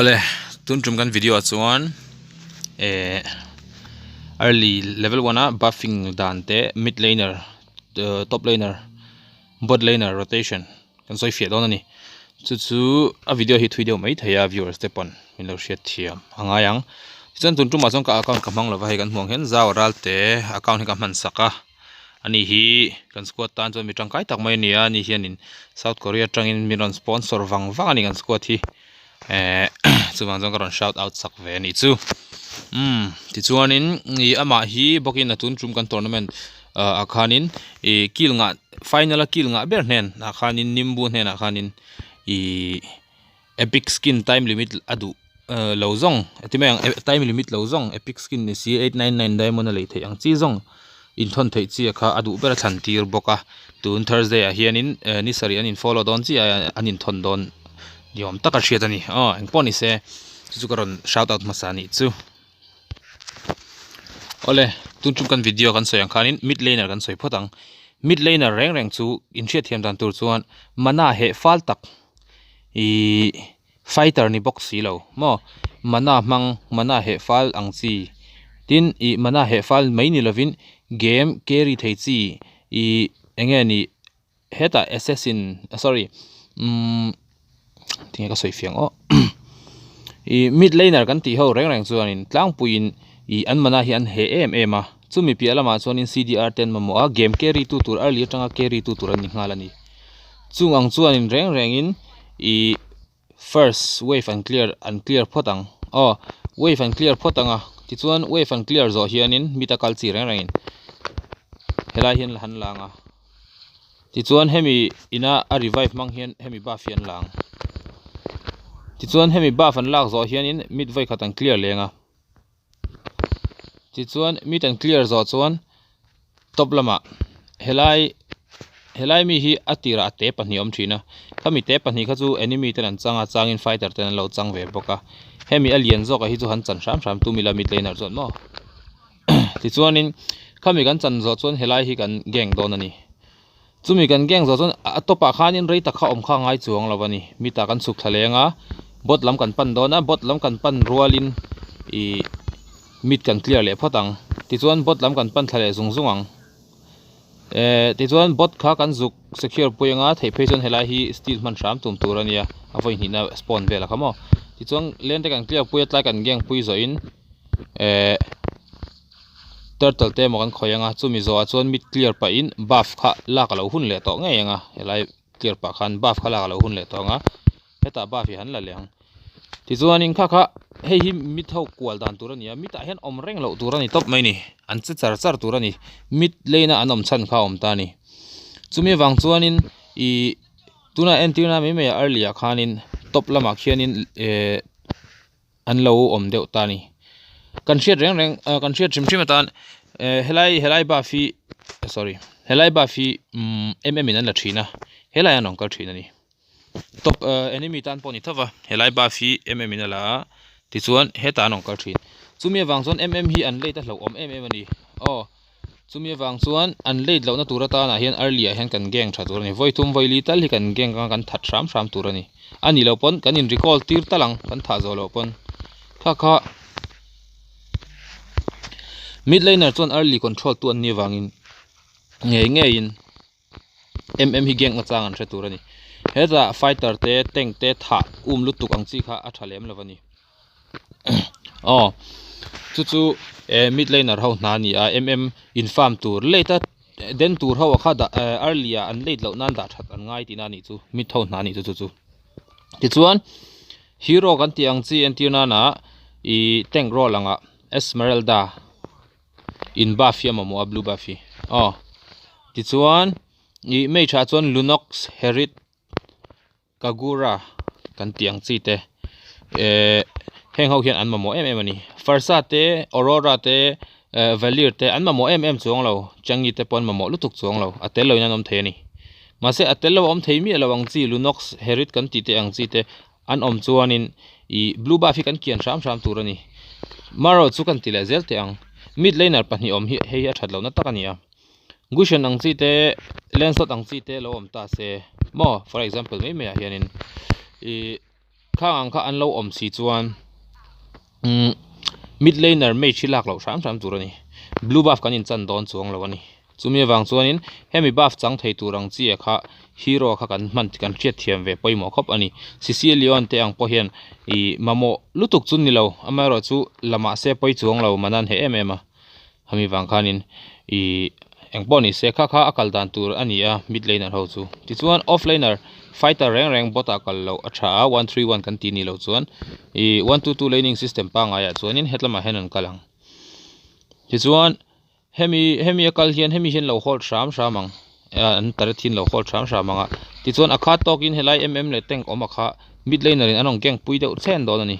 Awle tun tum kan video ah chuan eh early level one a buffing dan te mid laner top laner bot laner rotation kan sawi fiah dawn a ni chu chu a video hi thui deuh mai thei a viewers te pawn min lo hriat thiam a ngai ang tichuan tun tumah chuan ka account ka hmang lova hei kan hmuh ang hian zau ral te account hi ka hman sak a. Ani hi kan squad tan chuan mi tangkai tak mai a ni a ani hianin South Korea atangin min rawn sponsor vang vang a ni kan squad hi ehh chuvang chuan ka rawn shout out sak ve a nih chu umm tichuanin ih amah hi bawkin a tun tum kan tournament ah khanin ih kill ngah final a kill ngah ber hnen ah khanin nimbu hnenah khanin ihh epic skin time limit a duh lo zawng ti mai ang time limit lo zawng epic skin ni si 899 diamond a lei theih ang chi zawng inthawn theih chi kha a duh ber a thlan tir bawk a tun thursday ah hianin ni sarih an in follow dawn chiah a an inthawn dawn ni awm taka hriat a ni aw engpawh ni se chu chu ka rawn shout out hmasa a nih chu awle tun tum kan video kan sawi ang khanin mid laner kan sawi phawt ang mid laner reng reng chu inhriatthiam dan tur chuan mana heh fal tak. Ihh fighter ni bawk si lo maw mana hmang mana heh fal ang chi tin ih mana heh fal mai ni lovin game carry thei chi ih eng nge ni hetah assassin sorry umm tinge ka sawi fiang aw ih mid laner kan tih ho reng reng chuanin tlangpuiin ih an mana hi an heh em em a chumi piah lamah chuanin C_D_R te an mamawh a game carry tu tur early atanga carry tu tur an ni nghal a ni. Chung ang chuanin reng rengin ih first wave an clear an clear phawt ang aw wave an clear phawt ang a tichuan wave an clear zawh hianin mita kal chi reng rengin helai hian han lang a tichuan hemi ina a revive hmang hian hemi buff hi an la ang tichuan hemi buff an lak zawh hianin mid vawikhat an clear leng a tichuan mid an clear zawh chuan top lamah helai helai mi hi a tirah a te pahnih a awm thin a khami te pahnih kha chu enemy ten an chang a changin fighter ten an lo chang ve bawk a hemi a lian zawk ah hi chu han chan hram hram tum ila mid laner chuan maw tichuanin khami kan chan zawh chuan helai hi kan gang dawn a ni chumi kan gang zawh chuan a top ah khanin rei tak kha awm kha a ngai chuang lo a ni mita kan chhuk thla leng a bot lam kan pan dawn a bot lam kan pan rualin ih Mid kan clear leh phawt ang. Tichuan bot lam kan pan thla leh zung zung ang. Eh tichuan bot kha kan zuk secure pui anga theih phei chuan helai hi steel hman hram tum tur a nia a vawi hnihna spawn vel a kha maw. Tichuan lane te kan clear pui a tlai kan gang pui zawh in eh turtle te emaw kan khawih anga chumi zawhah chuan mid clear pah in buff kha lak a lo hun leh tawh ngei anga helai clear pah khan buff kha lak a lo hun leh tawh anga hetah buff hi han la leh ang. Tichuanin kha kha hei hi mit ho kual dan tur a ni a mitah hian awm reng loh tur a ni tawp mai a ni an che char char tur a ni mit lane a an awm chhan kha a awm ta a ni chumi avang chuanin ih tunah entir na mai mai ah early ah khanin top lamah khianin eh an lo awm deuh ta a ni kan hriat reng reng ah kan hriat hrim hrim atan eh helai helai buff hi sorry helai buff hi umm em em in an la thin a helaiah an rawn kal thin a ni. Top eh enemy tan pawh a ni tho va helai buff hi em em in a la a tichuan hetah an rawn kal thin chumi avang chuan em em hi an late a hlauhawm em em a ni aw chumi avang chuan an late lohna tur atanah hian early ah hian kan gang tha tur a ni vawi thum vawi li tal hi kan gang anga kan that hram hram tur a ni a nih loh pawn kan in recall tir tal ang kan thah zawh loh pawn kha kha mid laner chuan early control tu an nih avangin ngei ngeiin. Em em hi gang nachang an hre tur a ni hetah fighter te tank te thah um lutuk ang chi kha a tha lem lo a ni aw chu chu eh mid laner ho hna a ni a em em in farm tur late a den tur ho kha dah eh early ah an late loh nan dah that an ngai tihna a nih chu mid ho hna a nih chu chu chu tichuan hero kan tih ang chi entir nana ih tank role anga esmeralda. In buff hi a mamawh a blue buff hi aw tichuan ih mage ah chuan lunox herit kagura kan tih ang chi te ehh heng ho hian an mamawh em em a ni farsa te aurora te eh valir te an mamawh em em chuang lo changi te pawh an mamawh lutuk chuang lo a tel loin an awm thei a ni mahse a tel lo a awm thei miah lo ang chi lunox herit kan tih te ang chi te. An awm chuanin ih blue buff hi kan kian hram hram tur a ni. Marawh chu kan ti leh zel teh ang. Mid laner pahnih awm hi hei hi a that lohna tak a ni a. Gusion ang chi te Lancelot ang chi te lo awm ta se maw for example mai mai ah hianin ih. Khang ang kha an lo awm si chuan umm mid laner mage hi lak loh hram hram tur a ni. Blue buff kan inchan dawn chuang lo a ni. Chumi avang chuanin hemi buff chang thei tur ang chi ah kha hero kha kan hman kan hriat thiam ve pawimawh khawp a ni. Sicilion te ang pawh hian ih mamawh lutuk chu ni lo amaherawh chu la mahse pawi chuang lo man an heh em em a. Hemi vang khanin ih eng pawh ni se kha kha a kal dan tur a ni a mid laner ho chu. Tichuan off laner fighter reng reng bot ah kal loh a tha a 1-3-1 kan tih ni loh chuan ih 1-2-2 laning system pangngai ah chuanin hetlamah hian an kal ang. Tichuan Hemi hemi a kal hian hemi hian lo hold hram hram ang ah an turret hi an lo hold hram hram ang a tichuan a khat tawkin helai em em leh tank awm a kha mid laner in an rawn gank pui deuh chhen dawn a ni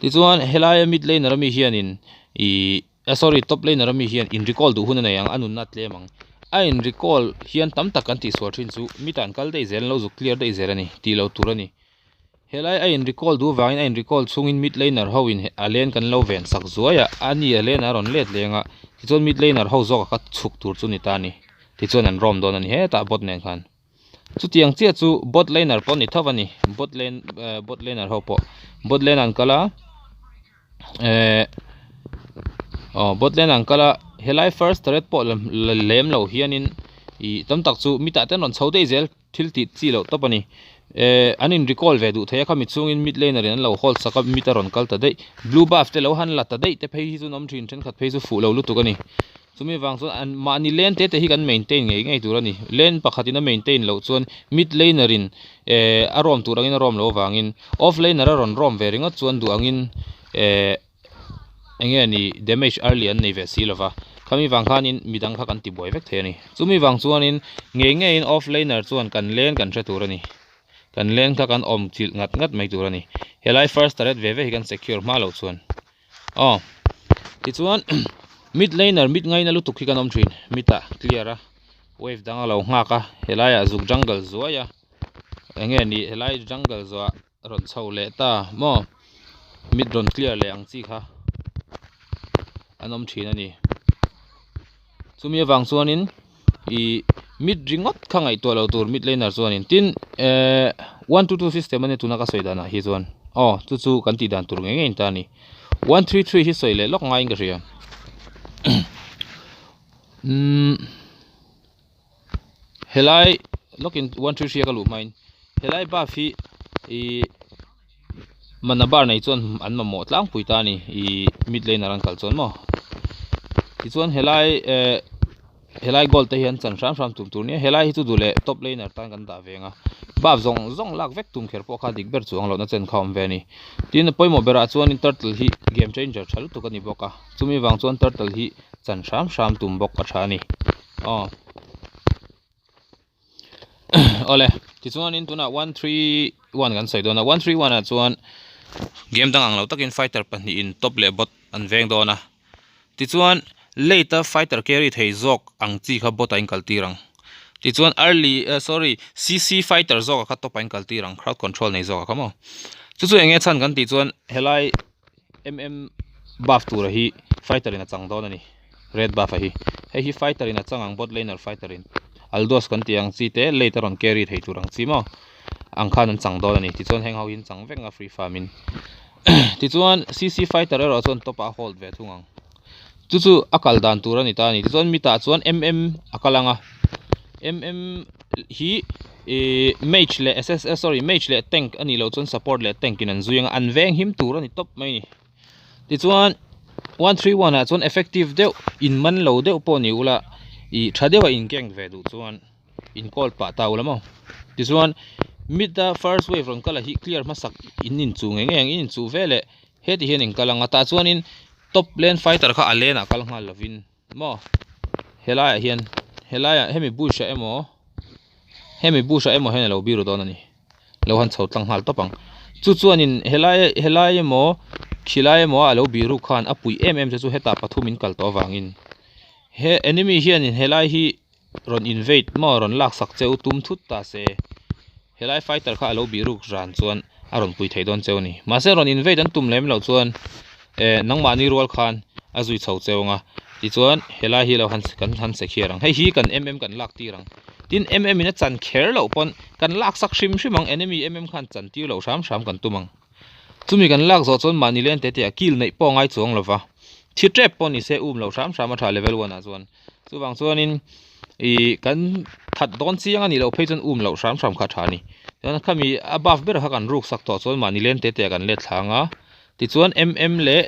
tichuan helaia mid laner ami hianin ihh ah sorry top laner ami hian in recall duh hun a nei ang a nunna a tlem ang a in recall hian tam tak kan tihsual thin chu mita an kal daih zel an lo zuk clear daih zel a ni tih loh tur a ni. Helai a in recall duh vangin a in recall chhungin mid laner ho in a lane kan lo ven sak zuai a, a ni a lane a rawn let leng a, tichuan mid laner ho zawk a kha chhuk tur chu ni ta a ni, tichuan an rawm dawn a ni hetah bot nen khan. Chutiang chiah chu bot laner pawh a ni tho a ni, bot lane eh bot laner ho pawh bot lane an kal a eh aw bot lane an kal a helai first turret pawh la lem lo hianin ih tam tak chu mitah te an rawn chho daih zel. Thil tih chi loh tawp a ni. Eh an in recall ve duh thei a khami chungin mid laner in an lo hold sak a mid a rawn kal ta daih. Blue buff te lo han la ta daih te phei hi chu an awm thin thenkhat phei chu fuh lo lutuk a ni. Chumi vang chuan an mahni lane te te hi kan maintain ngei ngei tur a ni. Lane pakhat in a maintain loh chuan mid laner in eh a rawm tur angin a rawm loh avangin off laner a rawn rawm ve ringawt chuan duh angin eh eng nge ni damage early an nei ve si lova khami vang khanin midang kha kan ti buai vek thei a ni chumi vang chuanin ngei ngeiin off laner chuan kan lane kan hre tur a ni kan lane kha kan awm chilh ngat ngat mai tur a ni helai first turret ve ve hi kan secure hma loh chuan aw tichuan mid laner mid ngaina lutuk hi kan awm thin mid ah clear a wave dang a lo nghak a helai ah zuk jungle zuai a eng nge ni helai jungle zuah rawn chho leh ta maw mid rawn clear leh ang chi kha an awm thin a ni chumi avang chuanin ih mid ringawt kha ngaihtuah loh tur mid laner chuanin tin ehh 1-2-2 system a nia tuna ka sawi danah hi chuan aw chu chu kan tih dan tur ngei ngei ta a ni 1-3-3 hi sawi leh lawk ngaiin ka hria umm. Helai lawkin 1-3-3 a ka luh hmain helai buff hi ih mana bar nei chuan an mamawh tlangpui ta a ni ih mid laner an kal chuan maw tichuan helai eh helai gold te hi an chan hram hram tum tur nia helai hi chu duh leh top laner tan kan dah ve ang a buff zawng zawng lak vek tum kher pawh kha dik ber chuang lohna chen kha a awm ve a ni tin a pawimawh berah chuanin turtle hi game changer tha lutuk a ni bawk a chumi vang chuan turtle hi chan hram hram tum bawk a tha a ni. Aw awle tichuanin tunah 1-3-1 kan sawi dawn a 1-3-1 ah chuan game dang ang lo takin fighter pahnihin top leh bot an veng dawn a tichuan late a fighter carry thei zawk ang chi kha bot ah in kal tir ang tichuan early eh sorry cc fighter zawk ah kha top ah in kal tir ang crowd control nei zawk ah kha maw chu chu eng nge chhan kan tih chuan helai mm buff tura hi fighter in a chang dawn a ni red buff a hi hei hi fighter in a chang ang bot laner fighter in aldos kan tih ang chi te late a rawn carry thei tur ang chi maw ang khan an chang dawn a ni tichuan heng ho hi an chang vek ang a free farm in tichuan cc fighter erawh chuan top ah a hold ve thung ang chu chu a kal dan tur a ni ta a ni tichuan mitah chuan mm a kal ang a mm hi ihh mage leh ss eh sorry mage leh tank a nih loh chuan support leh tank in an zui ang a an veng him tur a ni tawp mai a ni tichuan 1-3-1 ah chuan effective deuh in man lo deuh pawh ni ula ih tha deuh a in gank ve duh chuan in call pah ta ula maw tichuan mid a first wave rawn kal a hi clear hmasak in inchuh ngei ngei ang in inchuh veleh heti hian in kal ang a tah chuanin top lane fighter kha a lane ah kal nghal lovin maw helaiah hian helaiah hemi bush ah emaw hemi bush ah emaw hian a lo biru dawn a ni lo han chho tlang nghal tawp ang chu chuanin helai helai emaw khilai emaw a lo biru khan a puih em em che chu hetah pathum in kal tawh avangin he enemy hianin helai hi rawn invade maw rawn laksak cheu tum thut ta se helai fighter kha a lo bih ruk ran chuan a rawn pui thei dawn cheu a ni mahse rawn invade an tum lem loh chuan eh nangmahni rual khan a zui chho cheu ang a tichuan helai hi lo han kan han secure ang hei hi kan em em kan lak tir ang. Tin MM in a chan kher loh pawn kan lak sak hrim hrim ang enemy MM khan chan tir loh hram hram kan tum ang. Chumi kan lak zawh chuan mahni len te te ah kill neih pawh a ngai chuang lova thi tep pawh ni se um loh hram hram a tha level one ah chuan. Chuvang chuanin ih kan that dawn chiang a nih loh phei chuan um loh hram hram kha a tha a ni. Chuan khami a buff ber kha kan ruk sak tawh chuan mahni len te te ah kan let thlang a tichuan MM leh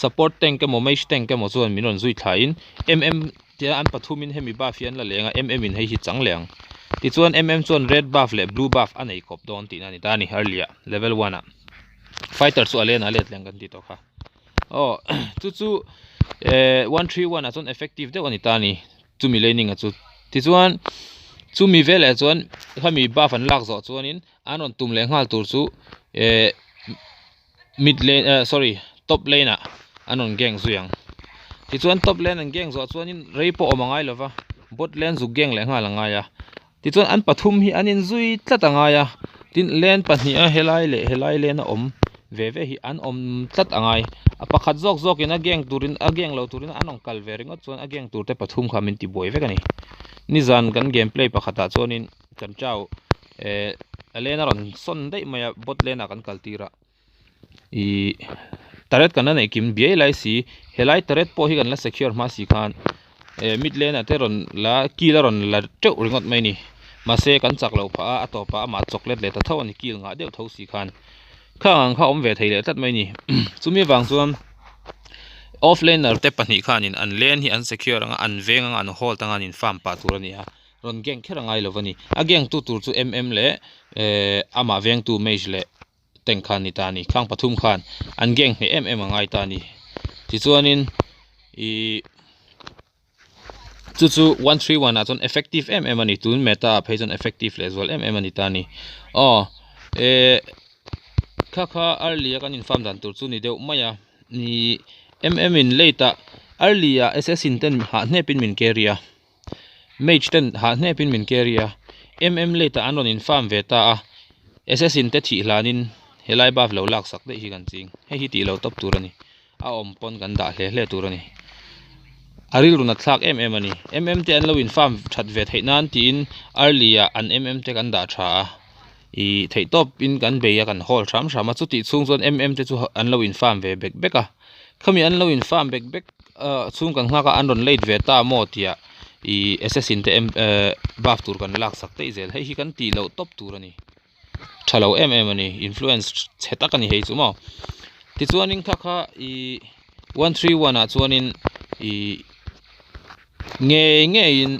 support tank emaw mage tank emaw chuan min rawn zui thla in MM Tia an pathumin hemi buff hi an la leng a, MM in hei hi chang leh ang. Tichuan MM chuan red buff leh blue buff a nei kawp dawn tihna a ni ta a ni, early ah, level one ah. Fighter chu a len a let leng kan tih tawh kha. Aw, chu chu eh 131 ah chuan effective deuh a ni ta a ni, chumi laning ah chu. Tichuan chumi velah chuan khami buff an lak zawh chuanin an rawn tum leh nghal tur chu eh mid lane eh sorry top lane ah an rawn gang zui ang tichuan top lane an gang zawh chuanin rei pawh awm a ngai lova bot lane zuk gang leh nghal a ngai a tichuan an pathum hi an inzui tlat a ngai a tin lane pahnih a helai leh helai lane a awm ve ve hi an awm tlat a ngai a pakhat zawk zawk in a gang turin a gang lo turin an rawn kal ve ringawt chuan a gang tur te pathum kha min tibuai vek a ni nizan kan game play pakhatah chuanin kan chau eh a lane a rawn sawn daih mai a bot lane ah kan kal tir a ihh turret kan la neih kim biai lai si helai turret pawh hi kan la secure hma si khan eh mid lane ah te rawn la kill a rawn la teuh ringawt mai a ni mahse kan chak loh phah a a tawpah amah chocolate leh ta tho a ni kill ngah deuh tho si khan khang ang kha a awm ve thei leh tlat mai a ni chumi avang chuan off laner te pahnih khanin an lane hi an secure ang a an veng ang a an hold ang a an in farm pah tur a ni a. Rawn gang kher a ngai lo a ni. A gang tu tur chu MM leh eh amah vengtu Mage leh Tank khan ni ta a ni. Khang pathum khan an gang hneh em em a ngai ta a ni. Tichuanin ih chu chu 131 ah chuan effective em em a ni. Tun meta ah phei chuan effective leh zual em em a ni ta a ni. Aw eh kha kha early a kan in farm dan tur chu ni deuh mai a. Ih MM in late ah early ah assassin ten hah hnep in min carry a. Mage ten hah hnepin min carry a, MM late ah an rawn in farm ve ta a, Assassin te thih hlanin helai buff lo lak sak daih hi kan ching, hei hi tih lo tawp tur a ni, a awm pawn kan dah hle hle tur a ni, a rilru nat thlak em em a ni, MM te an lo in farm that ve theih nan tiin early ah an MM te kan dah tha a, ih theih tawp in kan bei a kan hawl hram hram a, chutih chhung chuan MM te chu an lo in farm ve bek bek a. Khami an lo in farm bek bek ah chhung kan nghak a an rawn late ve ta maw tih ah ih assassin te em eh buff tur kan lak sak daih zel hei hi kan tih loh tawp tur a ni tha lo em em a ni influence chhe tak a ni hei chu maw tichuanin kha kha ih 131 ah chuanin ih ngei ngeiin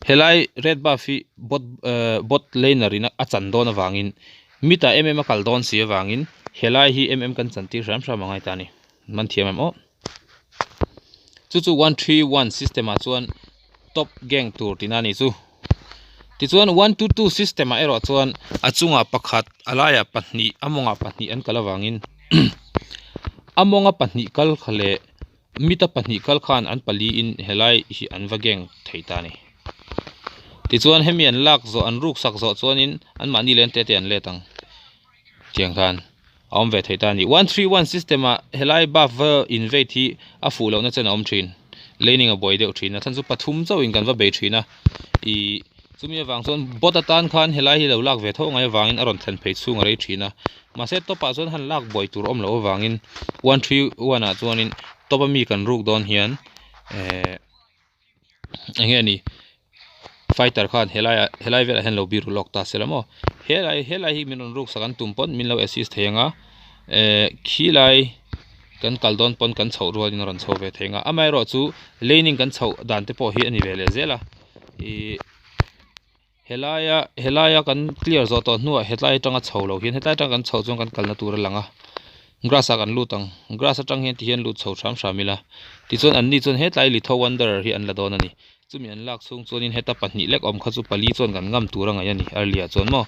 helai red buff hi bot eh bot laner in a chan dawn avangin mid ah em em a kal dawn si avangin helai hi em em kan chan tir hram hram a ngai ta a ni man thiam em aw chu chu 131 system ah chuan top gang tur tihna a ni chu tichuan 122 system ah erawh chuan a chungah pakhat a laiah pahnih a mawngah pahnih an kal avangin a mawnga pahnih kal kha leh. Mita pahnih kal khan an pali in helai hi an va gang thei ta a ni. Tichuan hemi an lak zawh an ruk sak zawh chuanin anmahni len te te an let ang tiang khan a awm ve thei ta a ni. 131 system ah helai buff va invade hi a fuh lohna chen a awm thin. Laning a buai deuh thin a chhan chu pathum chauh in kan va bei thin a ih chumi avang chuan bot atan khan helai hi lo lak ve tho ngai avangin a rawn thlen phei chhung a rei thin a. Mahse top ah chuan han lak buai tur awm loh avangin 131 ah chuanin top a mi kan ruk dawn hian ehh eng nge ni fighter khan helai ah helai velah hian lo biru lawk ta se la maw helai helai hi min rawn ruk sak an tum pawn min lo assist thei ang a ehh khilai kan kal dawn pawn kan chhoh rualin a rawn chho ve thei ang a amaherawhchu laning kan chhoh dan te pawh hi a ni ve leh zel a ihh. Helaia helaia kan clear zawh tawh hnuah hetlai atanga chho lo hian hetlai atang kan chhoh chuan kan kalna tur a lang a grass ah kan lut ang grass atang hian tihian lut chho hram hram ila tichuan an ni chuan hetlai litho wanderer hi an la dawn a ni chumi an lak chhung chuanin heta pahnih lek awm kha chu pali chuan kan ngam tur a ngaih a ni early ah chuan maw.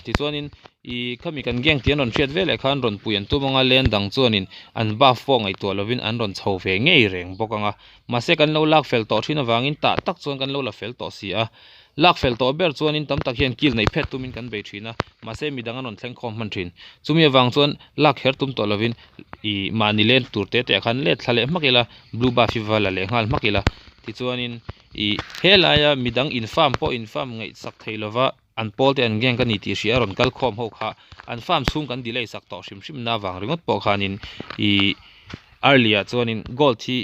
Tichuanin ih khami kan gang tih an rawn hriat veleh khan rawn pui an tum anga leng dang chuanin an buff pawh ngaihtuah lovin an rawn chho ve ngei reng bawk anga mahse kan lo lak fel tawh thin avangin tah tak chuan kan lo la fel tawh si a lak fel tawh ber chuanin tam tak hian kill neih phet tumin kan bei thin a mahse midang an rawn thleng khawm hman thin chumi avang chuan lak kher tum tawh lovin ih mahni len tur te te ah khan let thla leh hmak ila blue buff hi va la leh nghal hmak ila tichuanin. Ih helaia midang in farm pawh in farm ngaihsak thei lova an pawl te an gang ka ni tih hria a rawn kal khawm ho kha an farm chhung kan delay sak tawh hrim hrim na vang ringawt pawh khanin ih early ah chuanin gold hi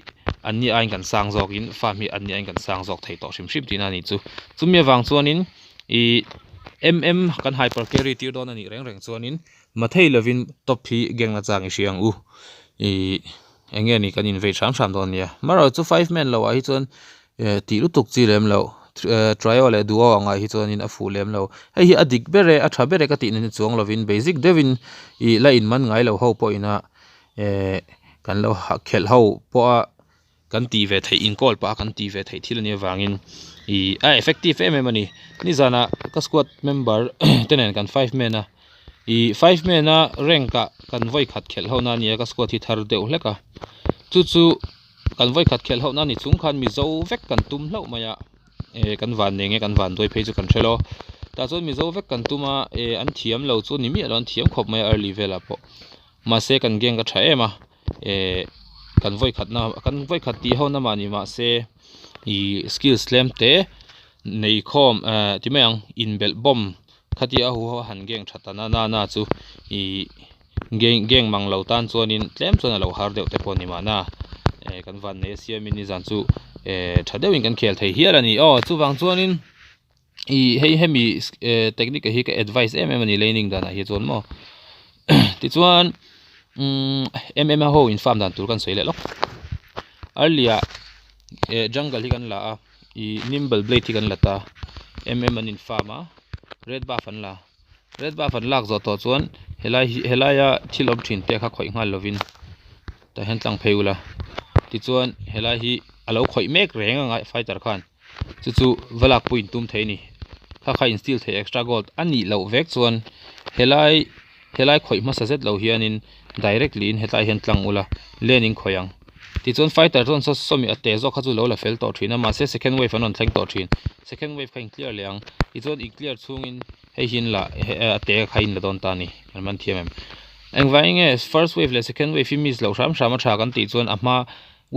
an ni aiin kan sang zawkin farm hi an ni aiin kan sang zawk thei tawh hrim hrim tihna a nih chu. Chumi avang chuanin ih mm kan hyper carry tir dawn a nih reng reng chuanin mathei lovin top hi gang na chang i hria ang u ih. Eng nge ni kan invade hram hram dawn nia. Marawh chu five man loh ah hi chuan eh tih lutuk chi lem loh eh trio leh duo ang ah hi chuanin a fuh lem lo. Hei hi a dik ber e a tha ber e ka tih na chuang lovin basic deuhin ih la inman ngai lo ho pawh ina eh kan lo khelh ho pawha kan tih ve theih inkawl pah a kan tih ve theih thil a nih avangin ih a effective em em a ni. Nizanah ka squad member te nen kan five man a. Ih five man a rank ah kan vawi khat khelh ho na a nia ka squad hi thar deuh hlek a chu chu kan vawi khat khelh ho na a ni chung khan mizo vek kan tum hlauh mai a eh kan van nei nge kan van duai phei chu kan hre lo tah chuan mizo vek kan tum a eh an thiam lo chu ni miah lo an thiam khawp mai a early velah pawh mahse kan gang a tha em a eh kan vawi khat na kan vawi khat tih ho na mah ni mahse ih skills tlem te nei khawm eh ti mai ang inbelh bawm. Khatia a huho a han gang tha ta na na na chu ih gang gang mang lo tan chuanin tlem chuan a lo har deuh te pawh a ni mahna eh kan van nei a siamin nizan chu eh tha deuhin kan khel thei hial a ni aw chuvang chuanin ih hei hemi eh technique hi ka advice em em a ni laning danah hi chuan maw tichuan umm mm ho in farm dan tur kan sawi leh lawk early ah eh jungle hi kan la a. Ih nimble blade hi kan la ta mm an in farm a red buff an la red buff an lak zawh tawh chuan helai hi helaia thil awm thin te kha khawih nghal lovin tah hian tlang phei ula tichuan helai hi a lo khawih mek reng anga fighter khan chu chu va lak pawh in tum thei a ni kha kha in steal thei extra gold a nih loh vek chuan helai helai khawih hmasa zet lo hianin directly in hetlai hian tlang ula lane in khawih ang tichuan fighter chuan saw sawmi a te zawk kha chu lo la fel tawh thin a mahse second wave an rawn thleng tawh thin second wave kha in clear leh ang tichuan in clear chhungin hei hi in la a te kha in la dawn ta a ni an man thiam em engvangin nge first wave leh second wave hi miss loh hram hram a tha kan tih chuan a hma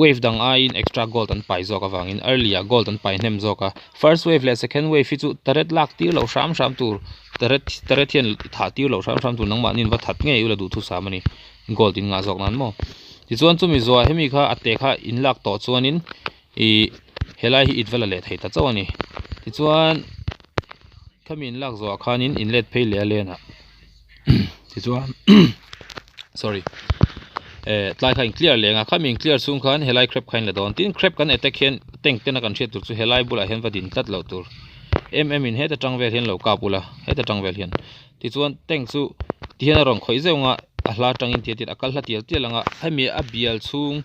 Wave dang aiin extra gold an pai zawk avangin early ah gold an pai hnem zawk a, first wave leh second wave hi chu turret lak tir loh hram hram tur, turret turret hian thah tir loh hram hram tur nangmahni in va that ngei ula duhthusam a ni, gold in ngah zawk nan maw. Tichuan chumi zuah hemi kha a te kha in lak tawh chuanin ih helai hi it va la leh thei ta chauh a ni. Tichuan khami in lak zawhah khanin in let phei leh a len ah. tichuan sorry eh tlai kha in clear leh ang a khami in clear chhung khan helai crab kha in la dawn tin crab kan attack hian tank tena kan hriat tur chu helai bulah hian va din tlat loh tur em em in heta tang vel hian lo kap ula heta tang vel hian tichuan tank chu tihian a rawn khawih zeuh ang a a hla tangin tiat in a kal hla tial tial ang a hemi a bial chhung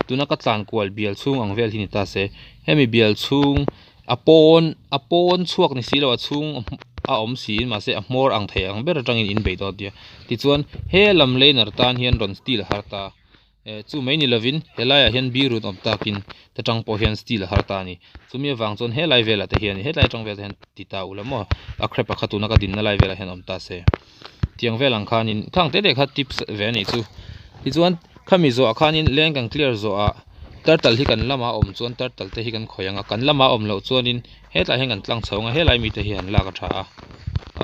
tuna ka tlan kual bial chhung ang vel hi ni ta se hemi bial chhung A pawn a pawn chhuak ni si lo a chhung a awm siin mahse a hmawr ang thei ang ber atangin in bei dawn nia tichuan he lam laner tan hian rawn steel a har ta eh chu mai ni lovin helaiah hian bir rawn awm takin ta tang pawh hian steel a har ta a ni chumi avang chuan helai velah te hian hetlai atang velah te hian ti ta ula maw a crab a kha tuna ka dinna lai velah hian awm ta se. Tiang vel ang khanin khang te te kha tips ve a nih chu tichuan khami zawhah khanin leng kan clear zawhah turtle hi kan lamah a awm chuan turtle te hi kan khawih ang a kan lamah a awm loh chuanin hetlai hian kan tlang chho ang a helai mite hi an lak a tha a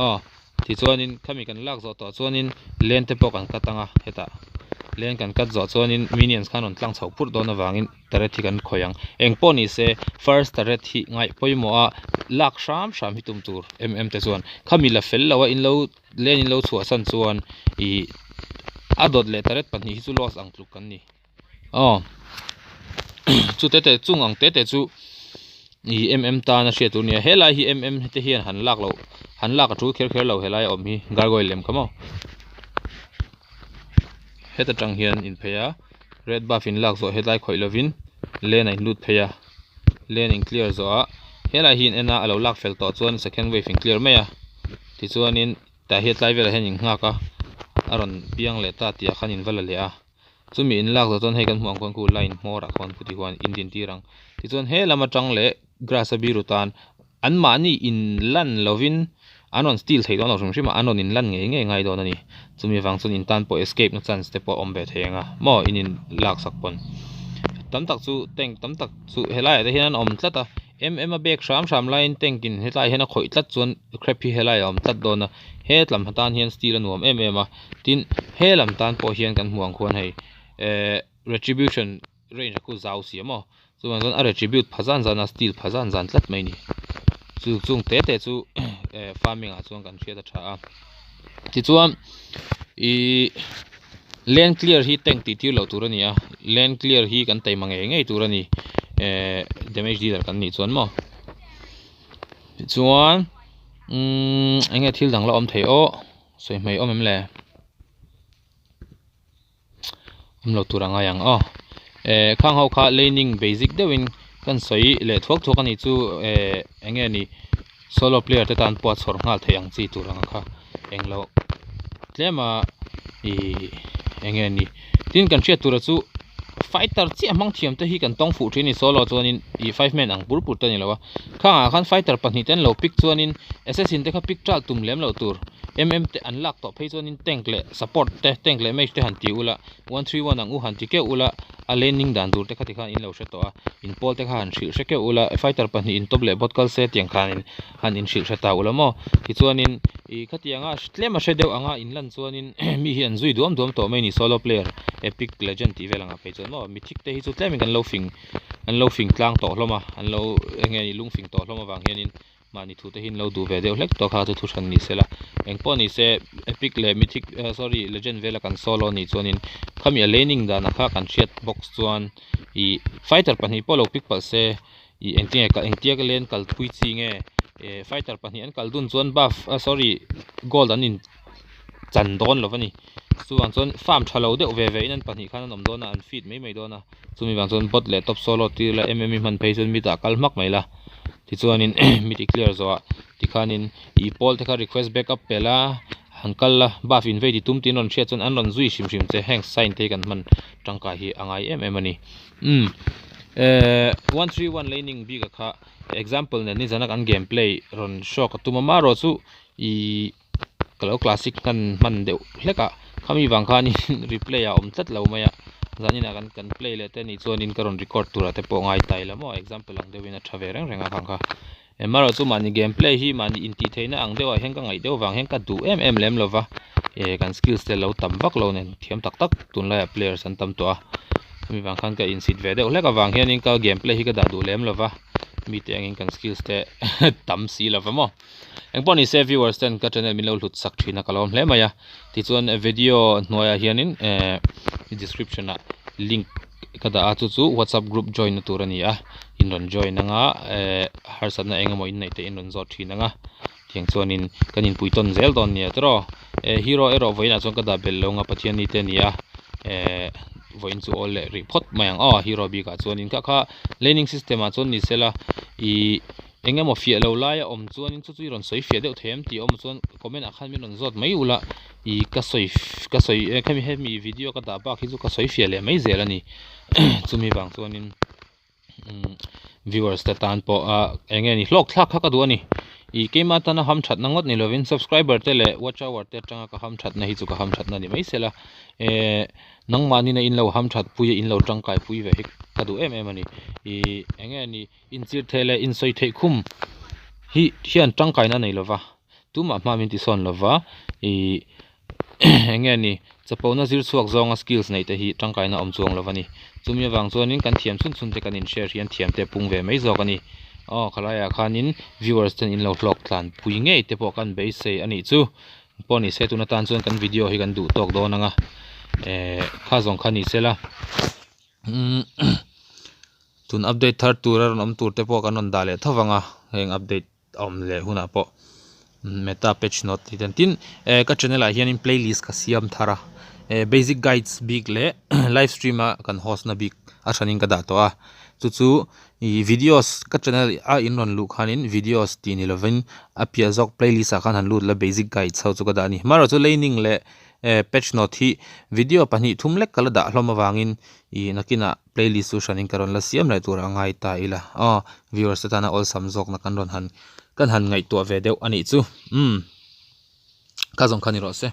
aw tichuanin khami kan lak zawh tawh chuanin leng te pawh kan cut ang a hetah leng kan cut zawh chuanin minions khan rawn tlang chho phurh dawn avangin. Turret hi kan khawih ang. Eng pawh ni se first turret hi ngaih pawimawh a lak hram hram hi tum tur em em te chuan khami la fel lo a in lo len in lo chhuah san chuan ih a dawt leh turret pahnih hi chu loss ang tluk kan ni aw chu te te chung ang te te chu ih em em tan a hriat tur a ni a helai hi em em te hian han lak loh han lak a tul kher kher lo helai a awm hi gargoyle lem kha maw heta tang hian in phei a. Red buff in lak zawh hetlai khawih lovin lane a in lut phei a lane in clear zawh ah helai hi in en a a lo lak fel tawh chuan second wave in clear mai a tichuanin tah hian tlai velah hian in nghak a a rawn piang leh ta tih ah khan in va la leh a chumi in lak zawh chuan hei kan hmuh ang khuan khu line hmawr ah khuan khu ti khuan in din tir ang tichuan he lam atang leh grass a biru tan Anmahni inlan lovin an rawn steal thei dawn lo hrim hrim a, an rawn inlan ngei ngei ngai dawn a ni. Chumi vang chuan in tan pawh escape na chance te pawh a awm ve thei ang a, maw in in laksak pawn. Tam tak chu tank tam tak chu helaiah te hian an awm tlat a, MM a bek hram hram laiin tank in hetlai hian a khawih tlat chuan crab hi helai a awm tlat dawn a he lam tan hian steal a nuam em em a tin he lam tan pawh hian kan hmuh ang khuan hei ehh retribution range a khu zau si a maw chuvang chuan a retribute pha zan zan a steal pha zan zan tlat mai a ni chu chung te te chu ehh farming ah chuan kan hriat a tha a tichuan ihh lane clear hi tank tih tir loh tur a ni a lane clear hi kan taima ngei ngei tur a ni ehh damage dealer kan nih chuan maw tichuan umm eng nge thil dang la awm thei aw sawi hmei awm em le. Awm lo tur a ngai ang aw eh khang ho kha laning basic deuhin kan sawi leh thuak thuak a ni chu eh eng nge ni solo player te tan pawh a chhawr nghal theih ang chi tur ang kha eng lo tlem a ih eng nge ni tin kan hriat tura chu fighter chiah hmang thiam te hi kan tawng fuh thin a ni solo chuanin ih five man ang pur pur te a ni lo a khangah khan fighter pahnih te an lo pick chuanin assassin te kha pick ṭal tum lem loh tur. MM te an lak tawh phei chuanin tank leh support te tank leh mage te han ti ula 131 ang u han ti keuh ula a laning dan tur te kha tikhan in lo hre tawh a in pawl te kha han hrilh hre keuh ula fighter pahnih in top leh bot kal se tiang khanin han in hrilh hre ta ula maw tichuanin ih khatianga tlem a hre deuh anga in lan chuanin mi hi an zui duam duam tawh mai a ni solo player epic legend tih vel angah phei chuan maw mythic te hi chu tlemin kan lo fing an lo fing tlang tawh hlawm a an lo eng nge ni lung fing tawh hlawm avang hianin Mahni thute hi an lo duh ve deuh hlek tawh kha chu thu hran ni se la. Eng pawh ni se epic leh mythic eh sorry legend vela kan solo anih chuanin khami a laning danah kha kan hriat box chuan ih fighter pahnih pawh lo pick palh se ih engtinge engtia ka lane kal pui chi nge eh fighter pahnih an kal dun chuan buff ah sorry gold an in chan dawn lo a ni. Chuvang chuan farm tha lo deuh ve ve in an pahnih khan an awm dawn a an feed mai mai dawn a chumi vang chuan bot leh top solo tir la mm i hman phei chuan mid ah kal hmak mai la. Tichuanin mi ti clear zawh ah tikhanin ih pawl te kha request backup pe la han kal la buff in vei ti tum tiin rawn hriat chuan an rawn zui hrim hrim che heng sign te hi kan hman tangkai hi a ngai em em a ni umm ehh 131 laning bik a kha example nen nizan a kan game play rawn show ka tum a marawh chu ihh ka lo classic hman hman deuh hlek a khami vang khanin replay ah a awm tlat lo mai a zaninah kan kan play leh te anih chuanin ka rawn record turah te pawh ngai ta ila maw example ang deuhin a tha ve reng reng a khang kha emarawh chu mahni game play hi mahni intih theihna ang deuhah hian ka ngaih deuh vang hian ka duh em em lem lo va eh kan skills te lo tam vak lo nen thiam tak tak tunlaiah players an tam tawh a khami vang khan ka insit ve deuh hlek avang hianin ka game play hi ka dah duh lem lo va mite angin kan skills te tam si lo va maw. Engpawh ni se viewers ten ka channel min lo hlut sak thin a ka lawm hle mai a tichuan video hnuaiah hianin ehh description ah link ka dah a chu chu whatsapp group join na tur a ni a in rawn join anga ehh harsatna eng emaw in neih te in rawn zawt thin anga tiang chuanin kan inpui tawn zel dawn nia tiraw ehh hero erawh vawiinah chuan ka dah belh lo anga Pathian ni te a ni a ehh vawiin chu awl leh rih phawt mai ang aw hero bikah chuanin kha kha learning system ah chuan ni sela ihh. Eng emaw fiah lo lai a awm chuanin chu chu i rawn sawi fiah deuh thei em tih a awm chuan comment ah khan min rawn zawt mai ula ih ka sawi ka sawi eh khami hemi video ka dah bak hi chu ka sawi fiah leh mai zel a ni chumi vang chuanin umm viewers te tan pawh a eng nge ni hlawk thlak kha ka duh a ni ih keimah atana ham thatna ngawt ni lovin subscriber te leh watch hour te atanga ka ham thatna hi chu ka ham thatna ni mai sela eh nangmahni na in lo ham that pui a in lo tangkai pui ve hi ka duh em em a ni ih eng nge ni. Inchirh theih leh insawi theih khum hi hian tangkaina a nei lova, tumah hma min tisawn lova, ih eng nge ni chapona zir chhuak zawnga skills neih te hi tangkaina awm chuang lova ni. Chumi avang chuanin kan thiam chhun chhun te kan in share hian thiam te pung ve mai zawk a ni. Aw khalaiah khanin viewers ten in lo hlawk tlan pui ngei te pawh kan beisei a nih chu. Pawh ni se tun atan chuan kan video hi kan duh tawk dawn ang a, eh kha zawng kha ni sela. Tun update thar tur a rawn awm tur te pawh kan rawn dah leh tho vang a heng update a awm leh hunah pawh meta patch note tih ten tin eh ka channel ah hianin playlist ka siam thar a eh basic guides bik leh live stream a kan host na bik a hranin ka dah tawh a chu chu ih videos ka channel a in rawn luh khanin videos tih ni lovin a piah zawk playlist ah khan han lut la basic guides ho chu ka dah a ni amaherawhchu learning leh eh patch note hi video pahnih thum lek ka la dah hlawm avangin ih nakinah playlist chu hranin ka rawn la siam leh tur a ngai ta ila aw viewers te tana awlsam zawkna kan rawn han kan han ngaihtuah ve deuh a nih chu umm ka zawng kha ni rawh se.